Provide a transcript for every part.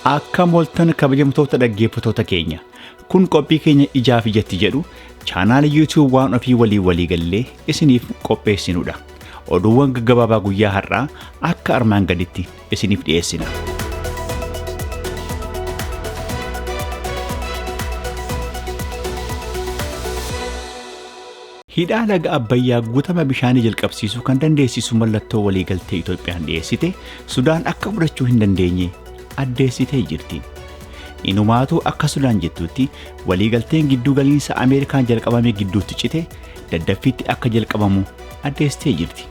Akkam ooltan kabajamtoota dhaggeeffattoota keenya. Kun qophii keenya ijaaf ijatti jedhu chaanaala YouTube waan ofii walii walii gallee isiniif qopheessinudha. Oduuwwan gaggabaabaa guyyaa har'aa akka armaan gaditti isiniif dhiyeessina. Hidhaa laga Abbayyaa guutama bishaanii jalqabsiisuu kan dandeessisu mallattoo waliigaltee Itoophiyaan dhiyeessite Sudaan akka fudhachuu hin dandeenye addeessitee jirti. Inumaatuu akka Sudaan jettutti waliigalteen gidduu galiinsa Ameerikaan jalqabame gidduutti cite daddaffiitti akka jalqabamu addeessitee jirti.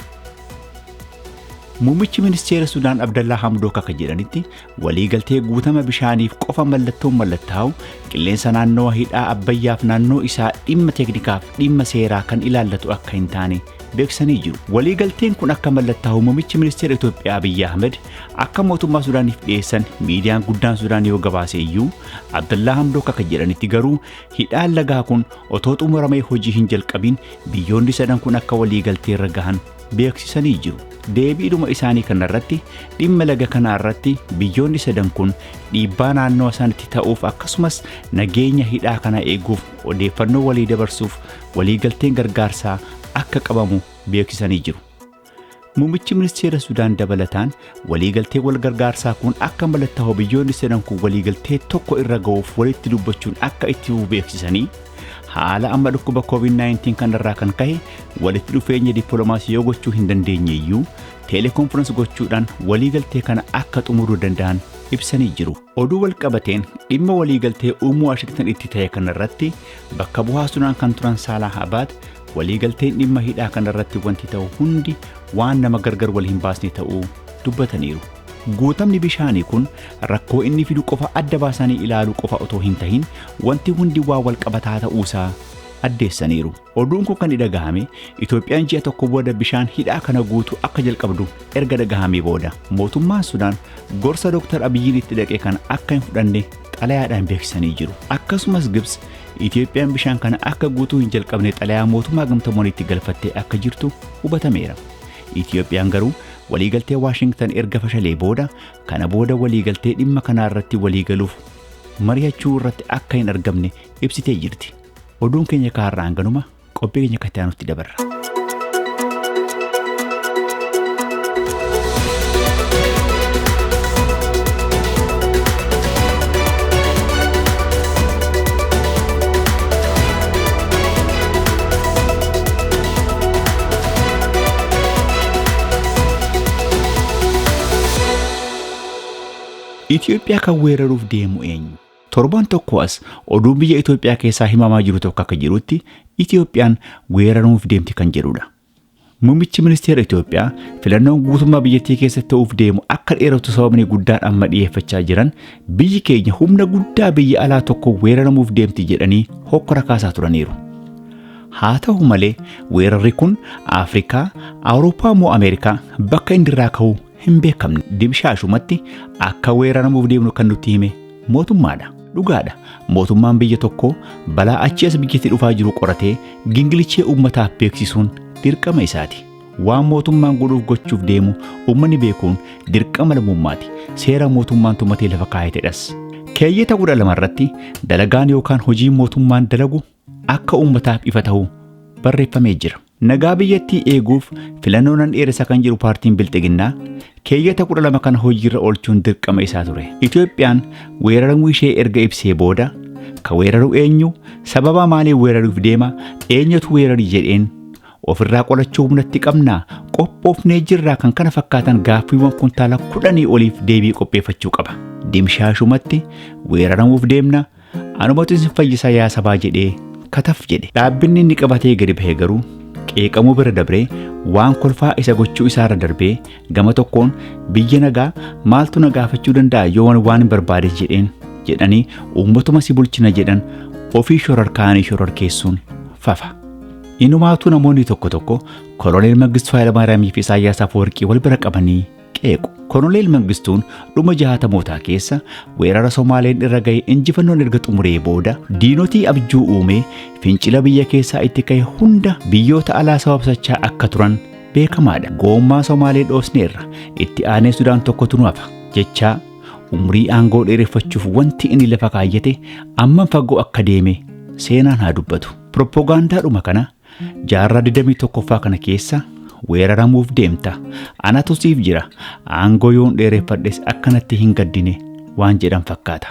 Muummichi ministeera Sudaan Abdallaa Hamdook akka jedhanitti waliigaltee guutama bishaaniif qofa mallattoon mallattaa'u qilleensa naannoo hidhaa Abbayyaaf naannoo isaa dhimma teeknikaaf dhimma seeraa kan ilaallatu akka hin taane beeksisanii jiru. Waliigalteen kun akka mallattaa'u muummichi ministeera Itoophiyaa Abiyyi Ahmed akka mootummaa Sudaaniif dhiyeessan miidiyaan guddaan Sudaan yoo gabaase iyyuu Abdallaa Hamdook akka jedhanitti garuu hidhaan lagaa kun otoo xumuramee hojii hin jalqabin biyyoonni sadan kun akka waliigaltee irra gahan beeksisanii jiru. Deebiidhuma isaanii kanarratti dhimma laga kanaa irratti biyyoonni sadan kun dhiibbaa naannoo isaanitti ta'uuf akkasumas nageenya hidhaa kana eeguuf odeeffannoo walii dabarsuuf waliigalteen gargaarsaa akka qabamu beeksisanii jiru. Muummichi ministeera Sudaan dabalataan waliigaltee wal gargaarsaa kun akka mallattaa'u biyyoonni sadan kun waliigaltee tokko irra ga'uuf walitti dubbachuun akka itti fufu beeksisanii haala amma dhukkuba COVID-19 kanarraa kan ka'e walitti dhufeenya dippiloomaasii yoo gochuu hin dandeenye iyyuu teeleekonferensi gochuudhaan waliigaltee kana akka xumuruu danda'an ibsanii jiru. Oduu wal qabateen dhimma waliigaltee uumuu Waashingtan itti ta'e kanarratti bakka bu'aa Sudaan kan turan Saalaa Abaad waliigalteen dhimma hidhaa kanarratti wanti ta'u hundi waan nama gargar wal hin baasne ta'uu dubbataniiru. Guutamni bishaanii kun rakkoo inni fidu qofa adda baasanii ilaaluu qofa otoo hin tahin wanti hundi waa wal qabataa ta'uusaa addeessaniiru. Oduun kun kan dhagahame Itoophiyaan ji'a tokko booda bishaan hidhaa kana guutuu akka jalqabdu erga dhagahamee booda mootummaan Sudaan gorsa Dr. Abiyyiin itti dhaqe kana akka hin fudhanne xalayaadhaan beeksisanii jiru. Akkasumas Gibsi Itoophiyaan bishaan kana akka guutuu hin jalqabne xalayaa mootummaa gamtoomaniitti galfattee akka jirtu hubatameera. Itoophiyaan garuu waliigaltee Waashingtan erga fashalee booda kana booda waliigaltee dhimma kanaa irratti waliigaluuf mari'achuu irratti akka hin argamne ibsitee jirti. Oduun keenya kaarraa hanganuma qophii keenya kan itti aanutti dabarra. Itoophiyaa kan weeraruuf deemu eenyu? Torban tokko as oduun biyya Itoophiyaa keessaa himamaa jiru tokko akka jirutti Itoophiyaan weeraruuf deemti kan jedhudha. Muummichi ministeera Itoophiyaa filannoon guutummaa biyyattii keessatti ta'uuf deemu akka dheeratu sababni guddaan amma dhiyeeffachaa jiran biyyi keenya humna guddaa biyya alaa tokko weeraramuuf deemti jedhanii hokkora kaasaa turaniiru. Haa ta'u malee weerarri kun Afrikaa, Awurooppaa moo Ameerikaa bakka inni irraa ka'u hin beekamne. Dimshaashumatti akka weeraramuuf deemnu kan nutti hime mootummaadha. Dhugaadha. Mootummaan biyya tokkoo balaa achi as biyyatti dhufaa jiru qoratee gingilichee uummataaf beeksisuun dirqama isaati. Waan mootummaan godhuuf gochuuf deemu uummanni beekuun dirqama lammummaati. Seera mootummaan tumatee lafa kaa'etedhas. Keeyyata 12 irratti dalagaan yookaan hojiin mootummaan dalagu akka uummataaf ifa ta'u barreeffamee jira. Nagaa biyyattii eeguuf filannoo nan dheeressa kan jedhu paartiin Bilxiginnaa keeyyata 12 kana hojiirra oolchuun dirqama isaa ture. Itoophiyaan weeraramuu ishee erga ibsee booda ka weeraru eenyu, sababa maaliin weeraruuf deema, eenyutu weerari jedheen ofirraa qolachuu humnatti qabnaa, qophoofnee jirraa kan kana fakkaatan gaaffiiwwan kuntaala 10 oliif deebii qopheeffachuu qaba. Dimshaashumatti weeraramuuf deemna, anumatu isin fayyisaa yaa sabaa jedhee kataf jedhe. Dhaabbinni inni qabatee gadi bahe garuu qeeqamuu bira dabree waan kolfaa isa gochuu isaarra darbee gama tokkoon biyya nagaa maaltu na gaafachuu danda'a yoo waan hin barbaade jedheen jedhanii uummatuma si bulchina jedhan ofii shororkaanii shororkeessuun fafa. Inumaatuu namoonni tokko tokko Koloneel Mangistuu Hayilamaariyaamii fi Isaayyaas Afeworqii wal bira qabanii qeequ. Koloneel Mangistuun dhuma jaatamootaa keessa weerara Somaaleen irra ga'e injifannoon erga xumuree booda diinotii abjuu uumee fincila biyya keessaa itti ka'e hunda biyyoota alaa sababsachaa akka turan beekamaadha. Goommaa Somaalee dhoosneerra itti aanee Sudaan tokkotu nu hafa jechaa Umrii aangoo dheereffachuuf wanti inni lafa kaayyate ammam fagoo akka deeme seenaan haa dubbatu. Propoogaandaadhuma kana jaarraa 21ffaa kana keessa weeraramuuf deemta. Anatu siif jira. Aangoo yoon dheereffadhes akkanatti hin gaddine waan jedhan fakkaata.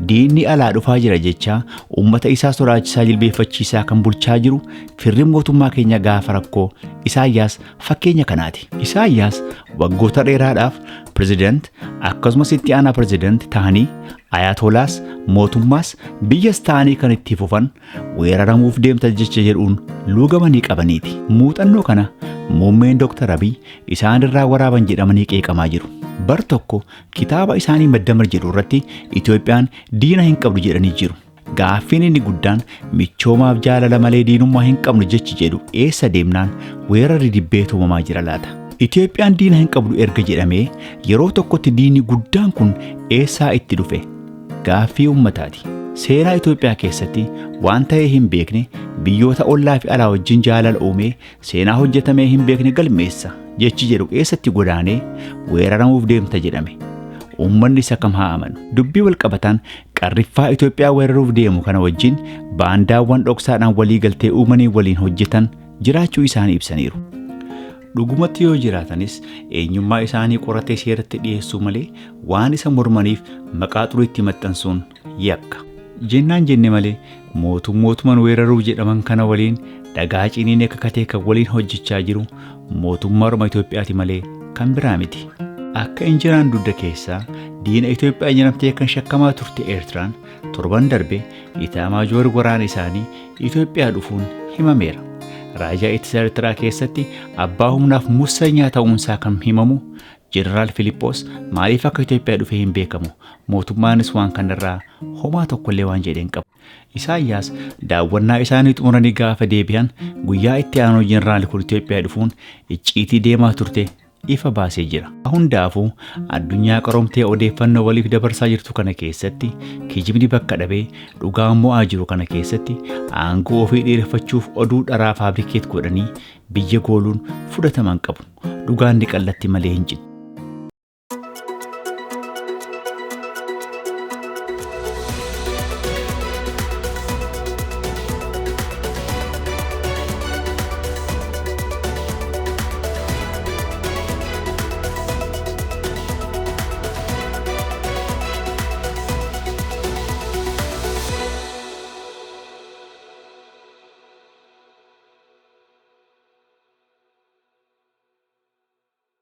Diinni alaa dhufaa jira jechaa uummata isaa sodaachisaa jilbeeffachiisaa kan bulchaa jiru firri mootummaa keenya gaafa rakkoo Isaayyaas fakkeenya kanaati. Isaayyaas waggoota dheeraadhaaf pirezidaant akkasumas itti aanaa pirezidaant ta'anii ayatolaas mootummaas biyyas ta'anii kan itti fufan weeraramuuf deemta jecha jedhuun luugamanii qabaniiti. Muuxannoo kana muummeen Dr. Abiy isaan irraa waraaban jedhamanii qeeqamaa jiru. Bar tokko kitaaba isaanii Maddamar jedhu irratti Itoophiyaan diina hin qabdu jedhanii jiru. Gaaffiin inni guddaan michoomaaf jaalala malee diinummaa hin qabnu jechi jedhu eessa deemnaan weerarri dibbee tumamaa jira laata? Itoophiyaan diina hin qabdu erga jedhamee yeroo tokkotti diinni guddaan kun eessaa itti dhufe? Gaaffii uummataati. Seenaa Itoophiyaa keessatti waan ta'ee hin beekne biyyoota ollaa fi alaa wajjin jaalala uumee seenaa hojjetamee hin beekne galmeessa jechi jedhu eessatti godaanee weeraramuuf deemta jedhame. Uummanni isa kam haa amanu? Dubbii wal qabataan qarriffaa Itoophiyaa weeraruuf deemu kana wajjin baandaawwan dhoksaadhaan walii galtee uumanii waliin hojjetan jiraachuu isaanii ibsaniiru. Dhugumatti yoo jiraatanis eenyummaa isaanii qoratee seeratti dhiyeessuu malee waan isa mormaniif maqaa xuriitti maxxansuun yakka. Jennaan jenne malee mootummootuman weeraruuf jedhaman kana waliin dhagaa ciniinee kakatee kan waliin hojjechaa jiru mootummaa Oromoo Itoophiyaati malee kan biraa miti. Akka injiraan dugda keessaa diina Itoophiyaa jedhamtee kan shakkamaa turte Eertiraan torban darbe Itaamaajoor waraana isaanii Itoophiyaa dhufuun himameera. Raayyaa ittisa Eertiraa keessatti abbaa humnaaf mussanyaa ta'uunsaa kan himamu Jeneraal Filiippoos maaliif akka Itoophiyaa dhufe hin beekamu. Mootummaanis waan kanarraa homaa tokkollee waan jedheen qabu. Isaayyaas daawwannaa isaanii xumuranii gaafa deebi'an guyyaa itti aanu Jeneraal kun Itoophiyaa dhufuun icciitii deemaa turte ifa baasee jira. Hundaafuu addunyaa qaromtee odeeffannoo waliif dabarsaa jirtu kana keessatti kijibni bakka dhabee dhugaa mo'aa jiru kana keessatti aangoo ofii dheereffachuuf oduu dharaa faabrikeet godhanii biyya gooluun fudhataman qabu. Dhugaan ni qallatti malee hin jittu.